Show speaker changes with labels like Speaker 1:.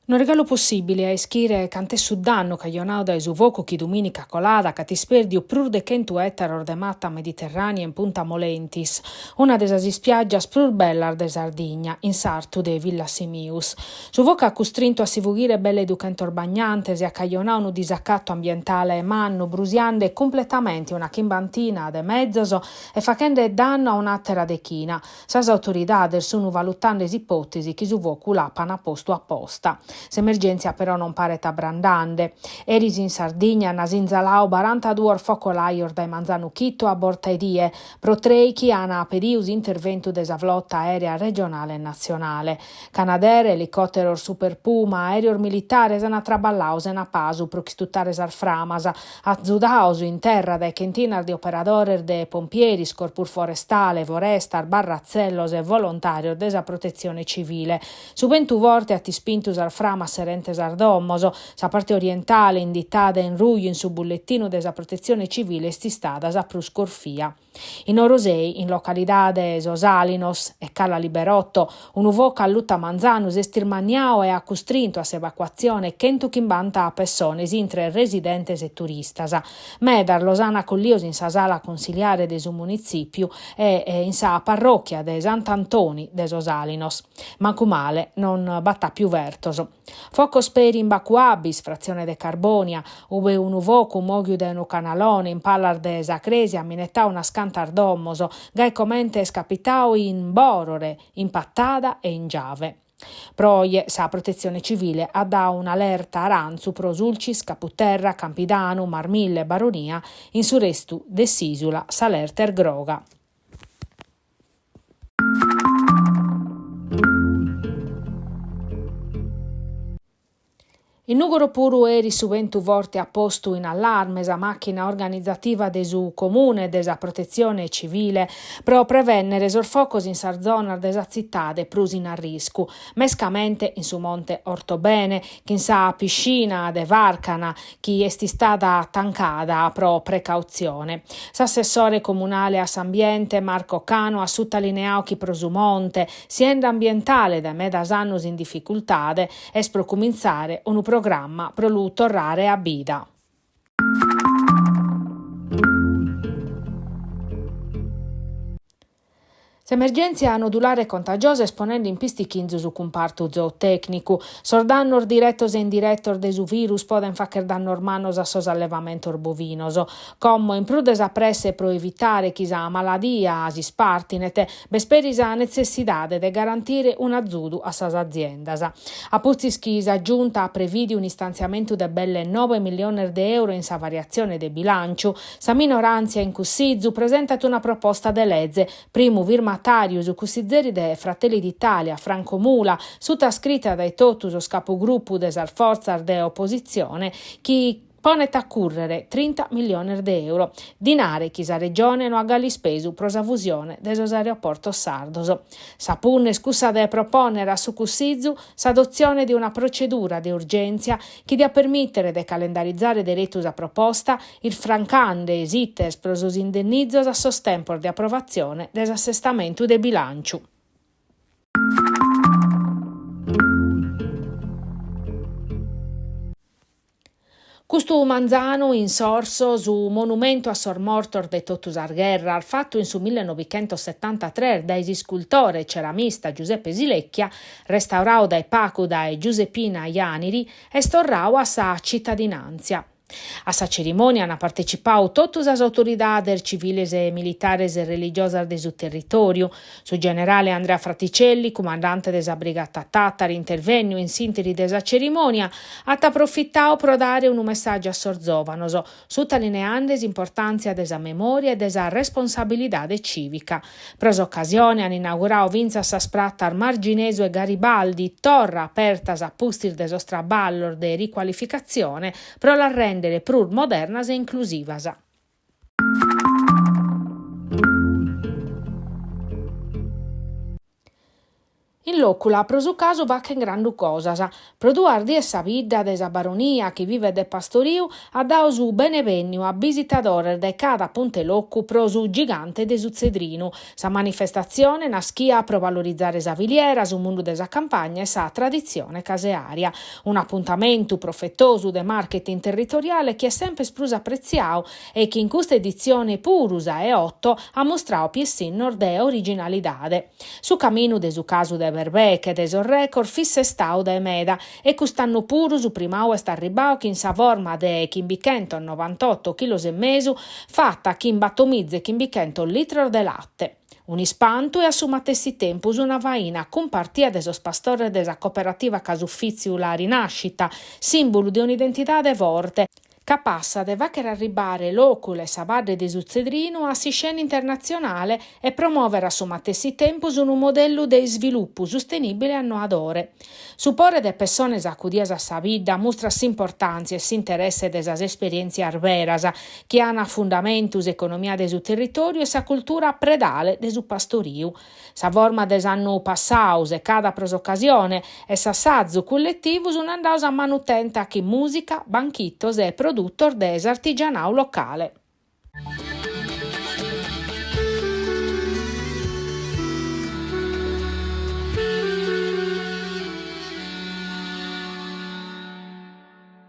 Speaker 1: No est galu possìbile a ischire cant'est su dannu cajonadu dae su focu chi dumìnica colada ch'at ispèrdiu prus de chentu ètaros de mata mediterrànea in Punta Molentis, una de sas ispiàgias prus bellas de Sardigna, in sartu de Villasimius. Su focu at custrintu a si fughire belle duchentos bagnantes e at cajonadu unu disacatu ambientale mannu, brusiende cumpletamente una chimbantina de mezos e faghende dannu a un'àtera dechina. Sas autoridades sunt valutende s'ipòtesi chi su focu l'apan postu a posta. S'emergèntzia però non paret abrandende. Eris in Sardigna ant sinzaladu barantaduos focolajos dae manzanu chito a borta 'e die, pro trèichi an pedidu s'interventu de sa flota aèrea regionale e natzionale. Canadair, elicòteros Super Puma, aèreos militares ant traballadu sena pasu pro ch'istutare sas framas, azudados in terra dae chentinas de operadores de pompieris, corpus forestale, forestas, barratzellos e volontàrios de sa protetzione civile. Su bentu forte at ispintu sas framas serente sas domos. Sa parte orientale, inditada in ruju in su bulletinu de sa protetzione civile, est istada sa prus corfia. In Orosei, in localidade Sos Àlinos e Cala Liberotto, unu focu allutu a manzanu s'est ismanniadu e at custrintu a s'evacuatzione chentuchimbanta pessones intre residentes e turistas. Medas los an acollidos in sa sala consiliare de su munitzìpiu e in sa parròchia de Sant'Antoni de Sos Àlinos. Mancu male non b'at àpiu fertos. Focos peri in Bacuabis, fratzione de Carbònia, ube unu focu mòghiu dae unu canalone in palas de sa crèsia at minetadu unas cantas domos, gai comente est capitadu in Bòrore, in Patada e in Giave. Pro oje sa Protetzione Civile at dadu un'alerta arantzu pro Sulcis, Caputerra, Campidanu, Marmilla e Baronia, in su restu de s'ìsula s'alerta est groga. In Nùgoro puru eris su bentu forte at postu in allarme sa màchina organizativa de su Comune e de sa Protetzione Civile pro prevènnere sos focos in sas zonas de sa tzitade prus in arriscu, mescamente in su Monte Ortobene, chin sa piscina de Farcana chi est istada tancada pro precautzione. S'assessore comunale a s'ambiente Marco Canu at sutalineadu chi pro su monte, sienda ambientale dae medas annos in dificultade, est pro cumintzare unu programma pro lu torrare a bida. S'emergèntzia nodulare contagiosa est ponende in pistichinzu su cumpartu zootècnicu. Sos dannos diretos e indiretos de su virus podent fàghere dannos mannos a sos allevamentos bovinos. Como, in prus de sa presse pro evitare chi sa maladia s'ispàrtinet, b'est peri sa netzessidade de garantire un'azudu a sas aziendas. A pustis chi sa Giunta at prevìdiu un'istantziamentu de belle noe milliones de euro in sa variatzione de bilànciu, Sa minoràntzia in Cussizu presentat una proposta de leze, primu firmatàriu su cussizeri de Fratelli d'Italia, Franco Mula, sutascrita dae totu sos capugrupu de sas fortzas de opositzione, chi ponet a cùrrere trinta milliones de euro, dinare chi sa Regione no at galu ispesu pro sa fusione de sos aeroportos sardos. Sa punna est cussa de propònnere a su Cussizu s'adotzione de una procedura de urgèntzia chi diat permìtere de calendarizare deretu sa proposta, isfrancande s'iter pro sos indennizos a sos tempos de aprovatzione de s'assestamentu de bilànciu. Custu manzanu in Sorso su monumentu a sos mortos de totu sas gherras, fatu in su millenovichentossetantatres dae s'iscultore e ceramista Giuseppe Silecchia, restauradu dae pagu dae Giuseppina Janiri, est torradu a sa citadinàntzia. A sa cerimònia ant partecipadu totu sas autoridades civiles, militares e religiosas de su territòriu. Su generale Andrea Fraticelli, cumandante de sa Brigata Tàtari intervènniu in s'ìnteri de sa cerimònia, at aprofitadu pro dare unu messàgiu a sos zòvanos, sutalineande s'importàntzia de sa memòria e de sa responsabilidade cìvica. Pro s'ocasione an inauguradu fintzas sas pratas Marginesu e Garibaldi, torra apertas a pustis de sos traballos de ricualificatzione pro las rèndere prus modernas e inclusivas. In Lòcula pro su casu fachent grandu cosas. Pro duas dies sa bidda de sa Baronia, chi vivet de pastoriu, at dadu su benebènniu a bisitadores de cada punt'e locu pro su Gigante de su Tzedrinu, sa manifestatzione naschia pro valorizare sa filiera, su mundu de sa campagna e sa traditzione caseària. Un'apuntamentu profetosu de marketing territoriale chi est semper prus apretziadu e chi in custa editzione puru sa 'e oto at mustradu piessinnos de originalidade. Su caminu de su casu de berbeche de sos record fit sestadu dae meda e cust'annu puru su primadu est arribbadu chin sa forma de chimbichentos-novantotto chilos e mesu fata chin battomiza e chimbichentos litros de late. Un'ispantu e a su matessi tempus una faina cumpartia de sos pastores de sa cooperativa Casufìtziu La Rinascita, sìmbulu de un'identidade forte, capassa de fàghere arribbare Lòcula e sa Badde de su Tzedrinu a s'iscena internatzionale e promòvere a su matessi tempus unu modellu de isvilupu sustenìbile e annoadore. Su pore de pessones acudias a sa bidda mustrat s'importàntzia e s'interesse de sas esperièntzias beras chi an a fundamentu s'economia de su territòriu e sa cultura predale de su pastoriu. Sa forma de s'annu passadu, secada pro s'ocasione, e s'assazu culletivu sun andados a manu tenta chin mùsica, banchitos e produtos de s'artigianadu locale.